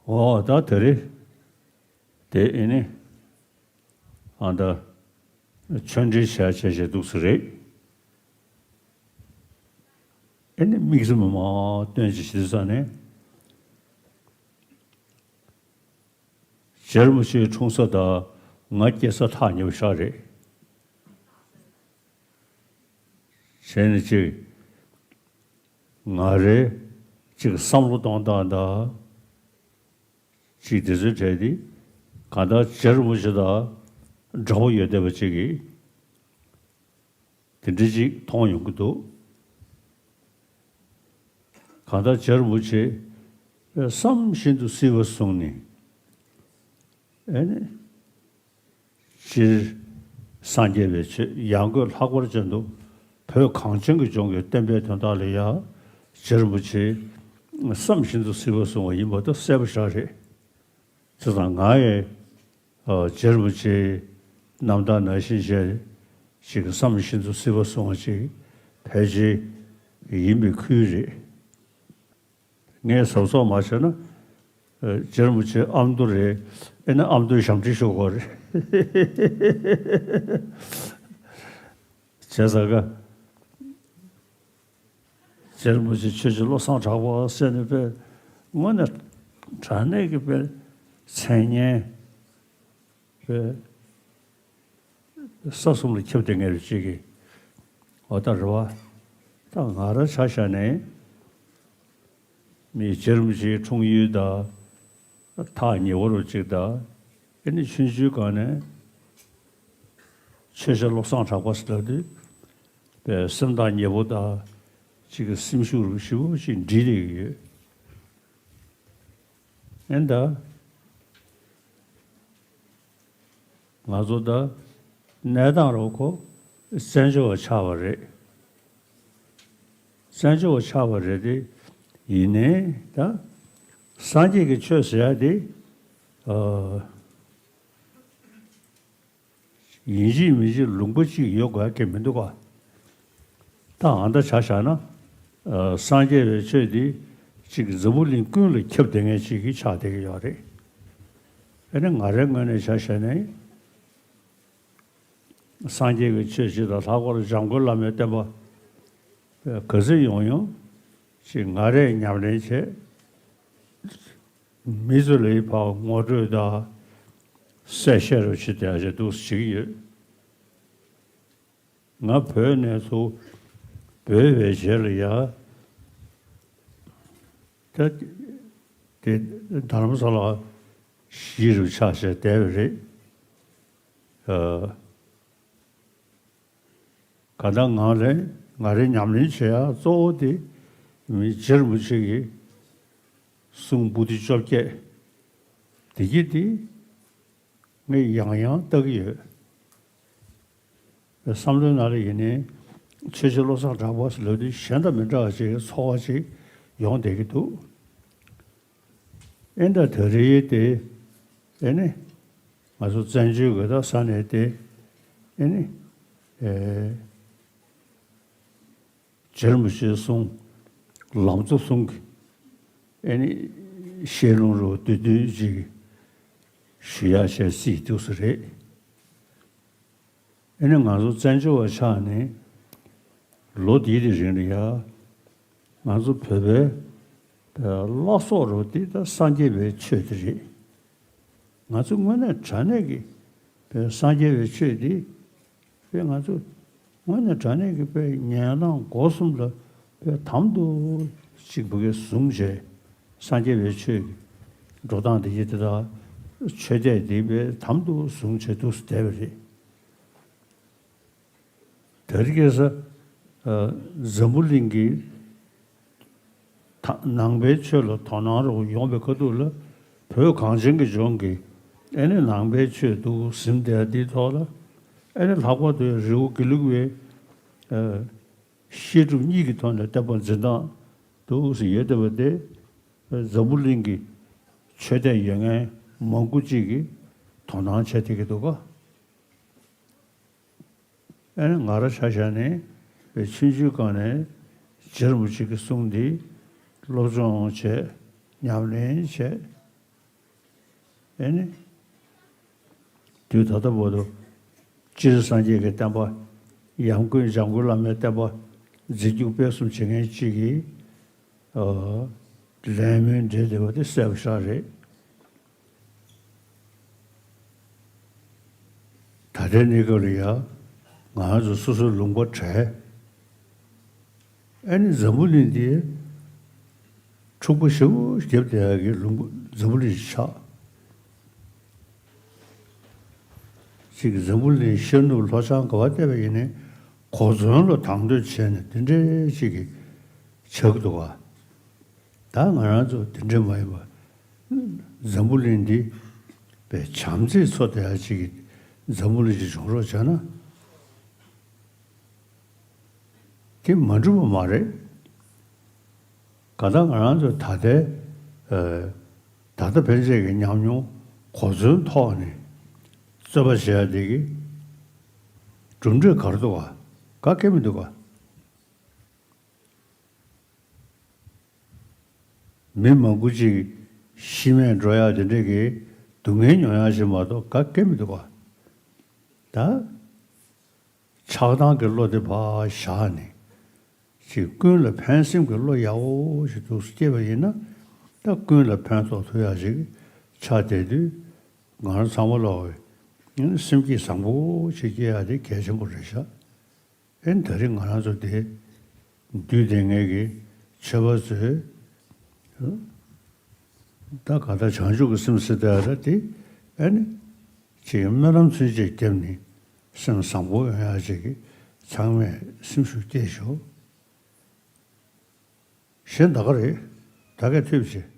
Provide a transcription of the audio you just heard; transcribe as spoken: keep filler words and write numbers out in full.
འོ་ད་དེ་རེད། དེ་ཨེ་ནི་ཨ་ད་ཆོས་འབྲེལ་བྱས་བྱས་བྱས་འདུག་སེ་རེད། ཨེ་ནི་དམིགས་བརྩེ་མ་མ་སྟོན་ཅིག་བྱེད་ས་ནས། རྗེ་རིན་པོ་ཆེའི་འཁྲུངས་ས་དང་ང་སྐྱེས་ས་ཐག་ཉེ་པོ་ཞིག་རེད། བྱས་ནས་ཅིག་ང་རའི་ཅིག་བསམ་བློ་གཏོང་སྟངས་དང་ཅིག་དེ་ཚོའི་གྲས་དེ་གང་ལྟར་རྗེ་རིན་པོ་ཆེ་དང་འདྲ་པོ་ཡོད་བསྡད་པ་ཅིག་གིས། དེ་འདྲ་ཅིག་མཐོང་ཡོང་གི་འདུག། གང་ལྟར་རྗེ་རིན་པོ་ཆེ་བསམ་བཞིན་དུ་བརྩེ་བ་བཟུང་ནས། ཨེ་ནི། སྤྱིར་སངས་རྒྱས་པའི་ཆོས་ཡང་སྒོས་ལྷག་པར་ཅན་དུ་བོད་གངས་ཅན་གྱི་ལྗོངས་ཀྱི་བསྟན་པའི་དོན་དག་ལ་ཡང་རྗེ་རིན་པོ་ཆེ་བསམ་བཞིན་དུ་བརྩེ་བ་བཟུང་བ་ཡིན་པ་དེ་གསལ་པོ་ཞིག་རེད། བྱས་ཙང་ང་ཡི་ཨ་རྗེ་རིན་པོ་ཆེའི་རྣམ་ཐར་ནང་བཞིན་བྱས་ཅིག་བསམ་བཞིན་དུ་བརྩེ་བ་བཟུང་བ་ཅིག་ཕལ་ཆེར་ཡིན་པའི་ཁུལ་རེད། ངས་གཟབ་གཟབ་མ་བྱས་ན་ཨ་རྗེ་རིན་པོ་ཆེ་ཨ་མདོ་རེད། ཨེ་ན་ཨ་མདོའི་ཞབས་འདྲེན་ཞུ་དགོས་རེད། བྱས་ཙང་ཀ་རྗེ་རིན་པོ་ཆེ་ཆོས་རྗེ་བློ་བཟང་གྲགས་པ་ཟེར་ནས་དཔེ་དངོས་གནས་དྲང་གནས་ཀྱི་དཔེ་མཚན་སྙན་དཔེ་ས་གསུམ་ལ་ཁྱབ་བསྡད་མཁན་རེད་ཅིག་གིས། འོ་ད་རེད་བ། ད་ང་རང་ཆ་བཞག་ནས་མི་རྗེ་རིན་པོ་ཆེའི་འཁྲུངས་ཡུལ་དང་ཐག་ཉེ་བོ་རུ་ཅིག་དང་། ཨེ་ནི་ཆུང་ཆུང་སྒང་ནས་ཆོས་རྗེ་བློ་བཟང་གྲགས་པ་ཟེར་ལབ་དུས། པའི་སེམས་ཐག་ཉེ་པོ་དང་གཅིག་གི་སེམས་ཤུགས་རུ་ཞེ་པོ་ཅིག་འདྲེས་བསྡད་ཀྱི་ཡོད། ཨེ་ད། ང་ཚོ་ད་གནས་སྟངས་རུ་ཁོ་བཙན་བྱོལ་བ་ཆགས་པ་རེད། བཙན་བྱོལ་བ་ཆགས་པ་རེད་དེ། ཡིན་ནའི་ད་སངས་རྒྱས་ཀྱི་ཆོས་ཟེར་ཡ་དེ། ཨ། ཡིན་གཅིག་མིན་གཅིག་ལུང་པ་གཅིག་ཡོད་དགོས་ཀྱི་མི་འདུག་ག། ད་ཨ་ད་ཆ་བཞག་ན། ཨ། སངས་རྒྱས་པའི་ཆོས་འདི་གཅིག་འཛམ་བུ་གླིང་ཀུན་ལ་ཁྱབ་བསྡད་མཁན་ཅིག་གི་ཆགས་བསྡད་ཀྱི་ཡོད་རེད། ཨ་ནི་ང་རའི་ངོས་ནས་ཆ་བཞག་ན། སངས་རྒྱས་ཀྱི་ཆོས་སྤྱི་དང་ལྷག་པར་འཇམ་མགོན་བླ་མའི་བསྟན་པ་ག་ཚོད་ཡོང་ཡོང་ཅིག་ང་རས་ཉམས་ལེན་བྱས། མི་ཚོ་ལ་ཕར་ངོ་སྤྲོད་དང་གསལ་བཤད་རུ་བྱེད་བསྡད་ཡག་ཅིག་འདུག་སེ་བྱེད་ཀྱི་ཡོད། ང་བོད་ནས་ཚུར་བྲོས་པའི་རྗེས་ལ་ཡ། ད་དེ་རྡ་རམ་ས་ལ་གཞིས་རུ་ཆགས་བྱས་བསྡད་པ་རེད། ཨ། གང་ལྟར་ང་ལ་ང་རའི་ཉམས་ལེན་བྱེད་ཡག་གཙོ་བོ་དེ་མི་རྗེ་རིན་པོ་ཆེ་གི་གསུང་པོ་ཏི་བཅོ་བརྒྱད་དེ་གྱིས་དེ་ངས་ཡང་ཡང་ལྟ་གི་ཡོད། བསམ་བློའི་ནང་ལ་ཡིན་ནའི་ཆོས་རྗེ་བློ་བཟང་གྲགས་པ་ཟེར་ལབ་དུས་གཞན་དང་མི་འདྲ་བ་ཅིག་ཚོར་བ་ཅིག་ཡོང་བསྡད་ཀྱི་འདུག། ཨེ་ད་ད་རེས་དེ་ཨེ་ནི་ང་ཚོ་བཙན་བྱོལ་གྱི་ད་ས་གནས་དེ་ཨེ་ནི་ཨེ་རྗེ་རིན་པོ་ཆེའི་གསུང་ལམ་གཙོ་གསུང་གི་ཨེ་ནི་བཤད་ལུང་རུ་བསྡུས་བསྡུས་ཅིག་ཞུ་ཡག་བྱས་སྲིད་འདུག་ས་རེད། ཨེ་ནི་ང་ཚོ་བཙན་བྱོལ་བ་ཆགས་ནས་ལོ་འདིའི་རིང་ལ་ཡ། ང་ཚོ་བོད་པའི་བླ་སྲོག་རུ་འདི་ད་སངས་རྒྱས་པའི་ཆོས་འདི་རེད། ང་ཚོ་དངོས་གནས་དྲང་གནས་ཀྱི་བོད་སངས་རྒྱས་པའི་ཆོས་འདི་བས་ང་ཚོ་དངོས་གནས་དྲང་གནས་ཀྱི་བོད་ཉན་རང་སྒོ་གསུམ་ལ་བོད་དམ་དུ་གཅིག་པུ་གི་བཟུང་བྱས་སངས་རྒྱས་པའི་ཆོས་ཀྱི་འགྲོ་སྟངས་འདི་ཡི་དེ་དག་ཆོས་དད་འདི་བོད་དམ་དུ་བཟུང་བྱས་འདུག་སེ་བསྡད་པ་རེད། དེ་རིང་ཁ་སང་འཛམ་བུ་གླིང་གི་ད་ནང་པའི་ཆོས་ལ་དོ་སྣང་རོགས་ཡོང་བའི་ཁ་ཐུག་ལ་བོད་གངས་ཅན་གྱི་ལྗོངས་ཀྱི་ཨེ་ནི་ནང་པའི་ཆོས་འདུག་ཟིན་བསྡད་འདིའི་ཐོག་ལ་ཨེ་ནི་ལྷག་པར་དུ་རི་བོ་དགེ་ལུགས་པའི་བཤད་སྒྲུབ་གཉིས་ཀྱི་ཐོག་ནས་བསྟན་པ་འཛིན་སྟངས་འདུག་ཟེར་ཡོད་བསྡད་པ་དེ་འཛམ་བུ་གླིང་གི་ཆོས་དད་ཡོད་མཁན་མང་པོ་ཅིག་གིས་དོ་སྣང་བྱས་བསྡད་ཀྱི་འདུག་ག། ཨེ་ནི་ང་རང་ཆ་བཞག་ནས་བའི་ཆུང་ཆུང་སྒང་ནས་རྗེ་རིན་པོ་ཆེ་གི་གསུང་འདི་སློབ་སྦྱོང་བྱས། ཉམས་ལེན་བྱས། ཨེ་ནི། དུས་ད་ལྟ་བར་དུ་སྤྱིར་སངས་རྒྱས་ཀྱི་བསྟན་པ། ཡང་སྒོས་འཇམ་མགོན་བླ་མའི་བསྟན་པ་འཛིན་སྐྱོང་སྤེལ་གསུམ་བྱེད་མཁན་གཅིག་གི་ལས་སྨོན་འབྲེལ་བསྡད་པ་དེ་གསལ་པོ་ཞེ་དྲག་རེད། ད་ལྟའི་གནས་སྐབས་ལ་ཡ་ང་རང་ཚོ་སོ་སོའི་ལུང་པ་བྲལ། ཨ་ནི་འཛམ་བུ་གླིང་འདིའི་འཁྲུག་པ་ཞེ་པོ་བརྒྱབ་བསྡད་ཡག་གི་ལུང་པ་འཛམ་བུ་གླིང་ཆགས། ཅིག་འཛམ་བུ་གླིང་ཤར་ནུབ་ལྷོ་བྱང་ག་པར་བལྟས་པ་ཡིན་ནའི་གོ་མཚོན་ལ་དང་དོད་བྱས་ནས་དེ་འདྲའི་ཅིག་གི་ཆགས་འདུག་ག། ད་ང་རང་ཚོ་དེ་འདྲ་མ་ཡིན་པ། འཛམ་བུ་གླིང་འདི་པའི་བྱམས་བརྩེས་འཚོ་བསྡད་ཡ་ཅིག་གི་འཛམ་བུ་གླིང་ཅིག་བྱུང་རོགས་བྱས་ན། དེ་མ་འགྲུབ་པ་མ་རེད། གང་ལྟར་ང་རང་ཚོས་ད་ལྟའི་ཨ་ད་ལྟ་ཕན་ཆད་ཀྱི་ཉམས་མྱོང་གོ་མཚོན་ཐོག་ནས་རྩོད་པ་བྱེད་ཡ་དེ་གི་གྲུབ་འབྲས་ག་རེ་འདུག་ག། ག་གེ་མི་འདུག་ག། མི་མང་པོ་ཅིག་ཤི་རྨས་འགྲོ་ཡ་དེ་འདྲ་གི་སྡུག་བསྔལ་མྱོང་ཡ་ཞིག་མ་གཏོགས་ག་གེ་མི་འདུག་ག། ད། ཆགས་སྡང་གི་བློ་དེ་ཕར་བཞག་ནས། ཅིག་ཀུན་ལ་ཕན་སེམས་ཀྱི་བློ་ཡག་པོ་ཞིག་འདུག་སེ་སྐྱེས་པ་ཡིན་ན། ད་ཀུན་ལ་ཕན་ཐོགས་ཐུབ་ཡག་ཞིག་ཆགས་བསྡད་དུས། ང་རང་ཚང་མ་ལོག་སེམས་བསྐྱེད་བཟང་པོ་ཞིག་སྐྱེ་ཡག་དེ་གལ་ཆེན་པོ་རེད་ཤག། ཨེ་ད་རེས་ང་རང་ཚོ་དེ་འདུས་སྡོད་མཁན་གྱི་ཆོས་པ་ཚོས། ད་ག་ད་བྱང་ཆུབ་ཀྱི་སེམས་ཟེར་བསྡད་ཡ་ད་དེ་ཨ་ནི་ཅིག་སྨོན་ལམ་ཚུན་ཆད་བརྒྱབ་ནས་སེམས་བཟང་པོ་ཡོང་ཡ་ཅིག་གི་ཚང་མས་སེམས་ཤུགས་བསྐྱེད་ཤོག། གཞན་ད་ག་རེད། ད་གས་ཐུབ་ཆེ།